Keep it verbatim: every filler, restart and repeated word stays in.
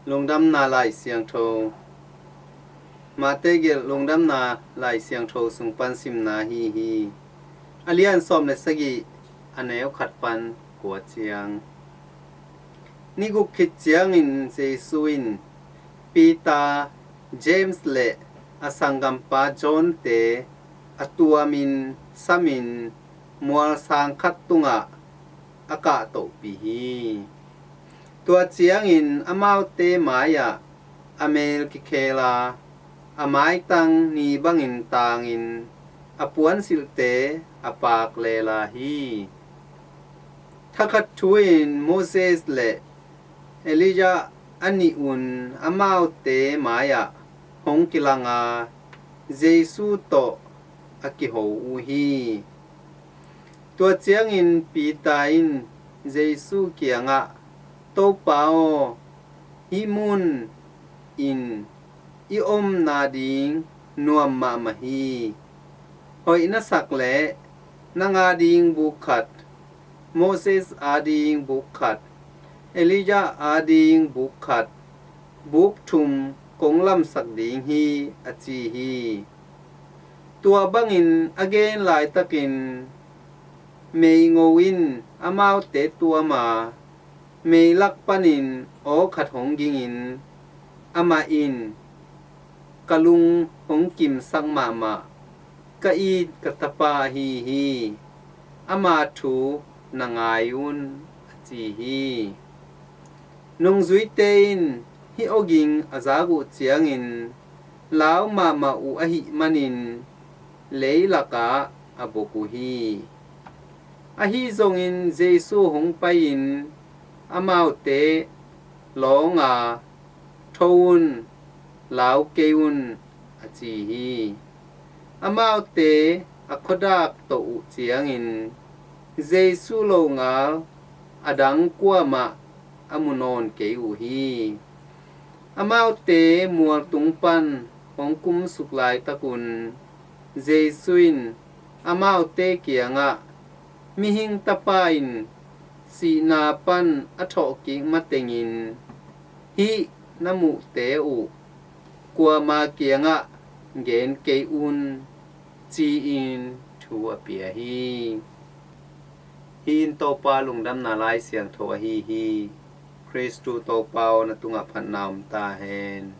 Lungdamna Lai Siangtho. Mate gelh Lungdamna Lai Siangtho sung pan simna hi hi. A lian sawm le sagih, a neu khat pan kua ciang. Ni guk khit ciangin Jesu in Peter, James le a sanggampa John-te a tuamin samin mual sang khat tungah a kahtohpih hi. Tua ciangin amaute mai-ah a mel kikhel a, a maitang ni bangin tangin a puansilhte a paak lela hi. Thakhat thu-in Moses le Elijah a nih un amaute mai-ah hong kilang a, Jesu tawh a kiho uh hi. Tua ciangin Peter in Jesu kiangah, Topa aw, hih mun in i omna ding nuam mahmah hi. Hoih na sak leh nang ading buk khat, Moses ading buk khat, Elijah ading buk khat, buk thum kong lamsak ding hi, a ci hi. Tua bangin a gen laitakin meingo in amaute tuam a, meilak panin aw khat hong gingin, amah in, Ka lung hong kimsak mahmah ka it ka tapa ahi hi. Ama thu na ngai un, a ci hi. Nungzuite in hih awging a zak uh ciangin lau mahmah uh ahih manin leilakah a bok uh hi. Ahi zongin Jesu hong pai-in amaute lawng a, Tho un, lau kei un, a ci hi. Amaute a khuadak toh uh ciangin Jesu longal a dang kuamah a mu nawn kei uh hi. Amaute mualtung pan hong kumsuk laitakun Jesu in amaute kiangah, Mihing Tapa in sihna pan a thawhkik matengin hih na muhte uh kuama kiangah gen kei un, ci-in thu a pia hi. Hih in Topa Lungdamna Lai Siangtho ahi hi. Khristu Topa aw, na tungah phatna om ta hen.